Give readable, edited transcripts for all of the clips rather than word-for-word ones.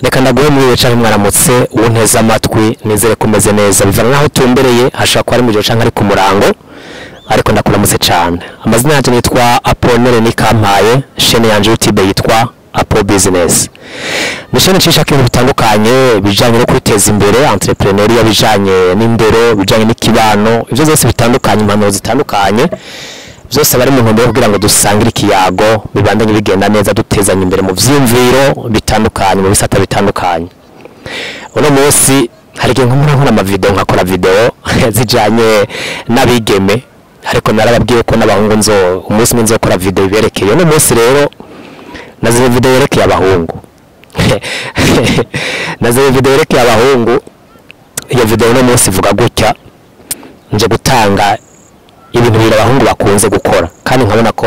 Reka ndaguhe mwiriwe canke mwaramutse unteze amatwi, nizere ko umeze neza bivana naho utumbereye, hashobora kuba ari mu gihe canke ari ku murango, ariko ndakuramutse cane. Amazina yanje nitwa Aponere Nikampaye, chaîne yanje YouTube yitwa Apo Business. Ni chaîne nshishako ibintu bitandukanye bijanye no kwiteza imbere, entrepreneuriat, bijanye n'indero, bijanye n'ikibano, ivyo vyose bitandukanye, impanuro zitandukanye, byose bari mu ntumbero yo kugira ngo dusangire ikiyago bibandanye bigenda neza, dutezanye imbere mu vyiyumviro bitandukanye, mu bisata bitandukanye. Uno munsi hari igihe nkora nkora amavideo, nkakora video zijanye n'abigeme, ariko narababwiye ko n'abahungu nzo umunsi umwe nzokora video iberekeye. Uno munsi rero nazize video yerekeye abahungu. Nazize video yerekeye abahungu. Iyo video uno munsi ivuga gutya: nje gutanga ibintu bibiri abahungu bakunze gukora kandi nkabona ko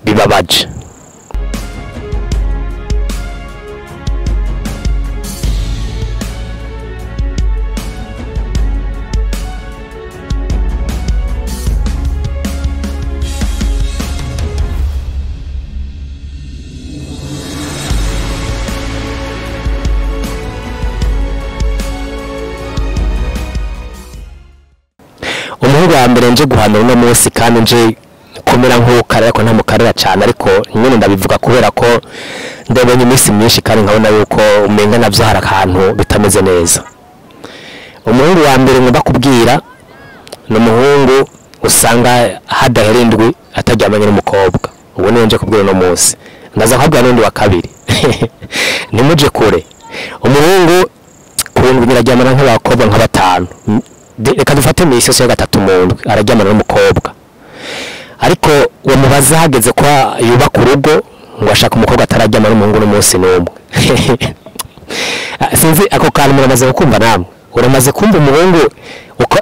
bibabaje. Umuhungu wa mbere nje guhanura uno munsi, kandi nje kumera nk'ukarira, ariko ntamukarira cyane, ariko nyine ndabivuga kubera ko ndabonye iminsi myinshi kandi nkabona yuko umenga navyo hari akantu bitameze neza. Umuhungu wa mbere ngomba kubwira ni umuhungu usanga hadahera indwi ataryamanye n'umukobwa. Ubu niwe nje kubwira uno munsi, ndaza kubabwira n'undi wa kabiri, ntimuje kure. Umuhungu ku ndwi nyiraryamana nk'abakobwa nka batanu, reka dufate misi yose ya gatatu mu ndwi araryamana n'umukobwa, ariko uwo mubaza hageze ko yubaka urugo ngo ashaka umukobwa atararyamana n'umuhungu n'umunsi n'umwe. Sinzi ako kantu muramaze kumva namwe, uramaze kumva umuhungu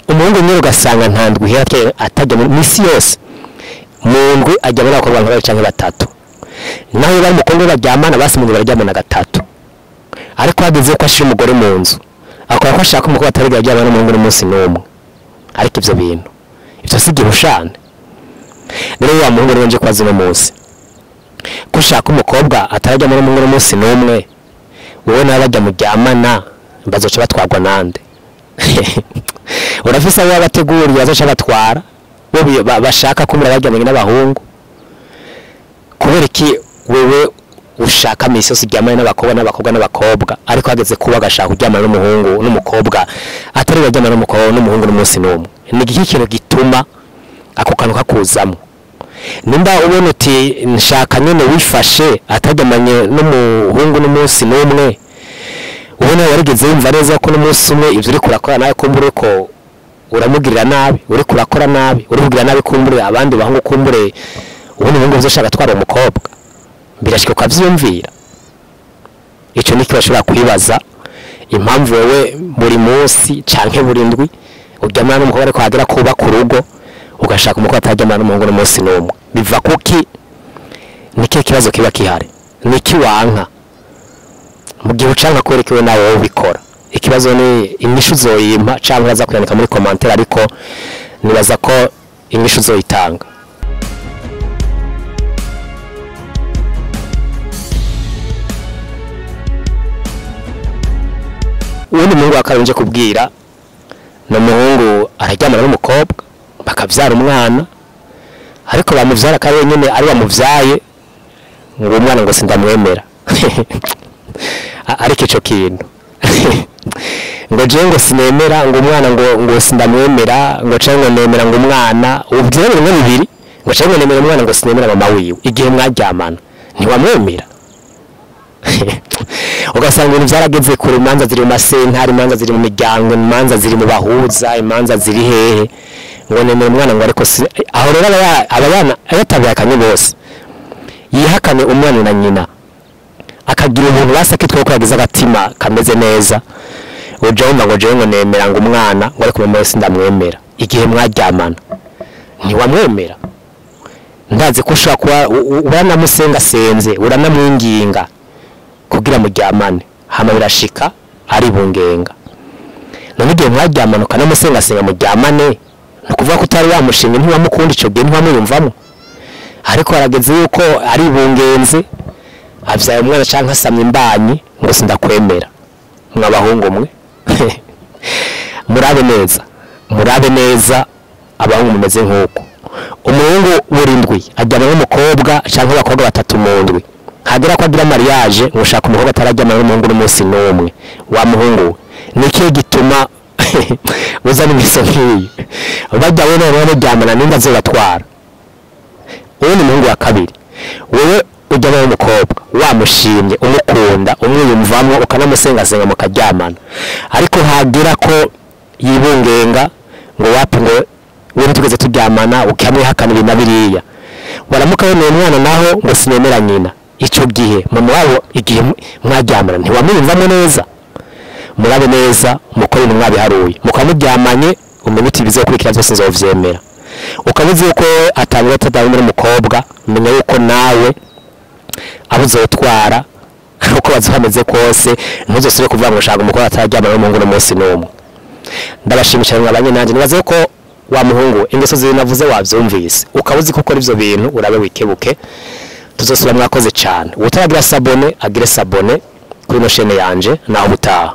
umuhungu nyine ugasanga nta ndwi ihera atajya mu misi yose mu ndwi ajya muri abakobwa nka babiri canke batatu, naho iyo bari umukobwa baryamana basi mu ndwi bararyamana gatatu, ariko hageze ko ashira umugore mu nzu akora ko ashaka umukobwa atarigera aryamana n'umuhungu n'umunsi n'umwe. Ariko ivyo bintu ivyo si igihushane. Rero wa muhungu rero nje kubaza uno munsi, ko ushaka umukobwa atarajyamana n'umuhungu n'umunsi n'umwe, wowe nawe bajya muryamana bazoca batwarwa nande? Urafise abo babateguriye bazoca batwara bo bashaka ko murabaryamanye n'abahungu? Kubera iki wewe ushaka misi yose uryamane n'abakobwa n'abakobwa n'abakobwa, ariko hageze kuba agashaka kuryamana n'umuhungu n'umukobwa atari baryamana n'umukobwa n'umuhungu n'umunsi n'umwe? Ni iki kintu gituma ako kantu kakuzamo? Nimba ubona uti nshaka nyene wifashe ataryamanye n'umuhungu n'umunsi n'umwe, ubona warigeze wumva neza ko n'umunsi umwe ivyo uriko urakora nawe kumbure uriko uramugirira nabi, uriko urakora nabi, uri kugirira nabi kumbure abandi bahungu, kumbure ubona umuhungu uzoshaka atwara umukobwa, birashika ukavyiyumvira. Ico ni kibazo ushobora kwibaza, impamvu wewe buri munsi canke buri ndwi uryamana n'umukobwa ariko hagera kubaka urugo ugashaka umukobwa ataryamana n'umuhungu n'umunsi n'umwe. Biva kuki? Ni kihe kibazo kiba kihari? Ni iki wanka? Mu gihe ucanka kwereka iwe nawe wowe ubikora, ikibazo ni inyishu uzoyimpa canke uraza kuyandika muri commentaire, ariko nibaza ko inyishu uzoyitanga. Uwundi muhungu wa kabiri nje kubwira ni umuhungu araryamana n'umukobwa bakavyara umwana, ariko bamuvyara akaba wenyene ari bamuvyaye, ngo umwana ngo sindamwemera. Ariko ico kintu ngo jewe ngo sinemera, ngo umwana ngo sindamwemera, ngo canke ngo nemera ngo umwana uvyara bimwe bibiri, ngo canke ngo nemera umwana ngo sinemera mama wiwe. Igihe mwaryamana ntiwamwemera. Ugasanga ibintu vyarageze kure, imanza ziri mu masentare, imanza ziri mu miryango, imanza ziri mu bahuza, imanza ziri hehe, ngo nemera umwana ngo ariko si. Aho rero aba yana yatabihakanye bose, yihakane umwana na nyina, akagira umuntu basa kitwa ko yagize agatima kameze neza, uja wumva ngo jewe ngo nemera ngo umwana ngo ariko mama wese ndamwemera. Igihe mwaryamana ntiwamwemera. Ndazi ko ushobora kuba uranamusengasenze, uranamwinginga kugira muryamane, hama birashika ari bungenga. None igihe mwaryamana ukanamusengasenga muryamane, ni ukuvuga ko utari wamushinga, ntiwamukunda ico gihe, ntiwamwiyumvamo, ariko harageze yuko ari bungenze avyaye umwana canke asamye imbanyi, Ngo sindakwemera. Mw'abahungu mwe, murabe neza, murabe neza abahungu mumeze nk'uko. Umuhungu buri ndwi aryama n'umukobwa cyangwa abakobwa batatu mu ndwi, hagera ko agira mariage ngo ushaka umukobwa atararyama n'umuhungu n'umunsi n'umwe. Wa muhungu we, ni ikihe gituma uzana ingeso nk'iyi? Bajya we noneho muryamana, ninde azobatwara? Uwo ni umuhungu wa kabiri. Wowe ujyamo n'umukobwa wamushimye, umukunda, umwiyumvamo, ukanamusengasenga mukaryamana, ariko hagira ko yibungenga ngo wapi, ngo we ntitugeze turyamana, ukamwihakana ibi na biriya, waramuka wemeye umwana naho ngo sinemera nyina. Icyo gihe mama wabo igihe mwaryamana ntiwamwiyumvamo neza. Murabe neza mukore ibintu mwabiharuye, mukaba muryamanye, umenye uti ibizokurikira byose nzovyemera. Ukaba uzi yuko atabura atadabona n'umukobwa, umenya yuko nawe abo uzotwara uko bazoba bameze kose, ntuzosubire kuvuga ngo ushaka umukobwa atararyamana n'umuhungu n'umunsi n'umwe. Ndabashimishije mwabanye nanjye. Nibaze ko wa muhungu ingeso ziwe navuze wabyumvise, ukaba uzi ko ukora ivyo bintu, urabe wikebuke. Tuzosubira. Mwakoze cyane. Utaragira s'abonner agire s'abonner kuri ino chaîne yanje. Naho ubutaha.